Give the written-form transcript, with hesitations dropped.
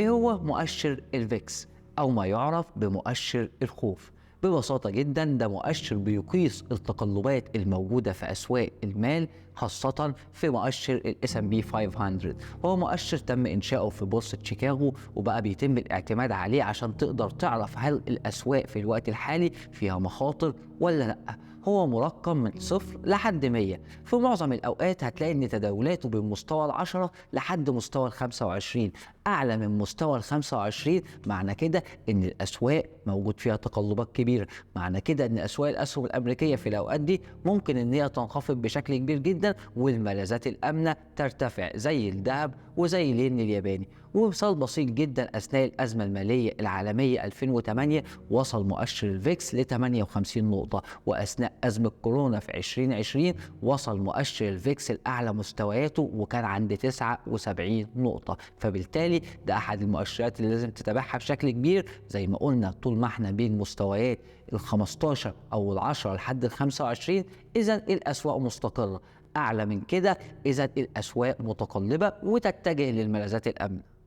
ايه هو مؤشر ال VIX او ما يعرف بمؤشر الخوف؟ ببساطة جدا ده مؤشر بيقيس التقلبات الموجودة في أسواق المال، خاصة في مؤشر ال S&P 500. هو مؤشر تم إنشاؤه في بورصة شيكاغو، وبقى بيتم الاعتماد عليه عشان تقدر تعرف هل الأسواق في الوقت الحالي فيها مخاطر ولا لأ. هو مرقم من 0 لحد 100. في معظم الأوقات هتلاقي إن تداولاته بين مستوى 10 لحد مستوى 25، أعلى من مستوى 25 معنى كده إن الأسواق موجود فيها تقلبات كبيرة، معنى كده إن أسواق الأسهم الأمريكية في الأوقات دي ممكن إن هي تنخفض بشكل كبير جدا، والملاذات الآمنة ترتفع زي الذهب وزي الين الياباني. ومثال بسيط جدا، أثناء الأزمة المالية العالمية 2008 وصل مؤشر ال VIX ل 58 نقطة، وأثناء أزمة كورونا في 2020 وصل مؤشر ال VIX لأعلى مستوياته وكان عند 79 نقطة. فبالتالي ده أحد المؤشرات اللي لازم تتابعها بشكل كبير. زي ما قلنا طول ما احنا بين مستويات ال 15 أو ال 10 لحد ال 25 إذا الأسواق مستقرة، أعلى من كده إذا الأسواق متقلبة وتتجه للملاذات الآمنة.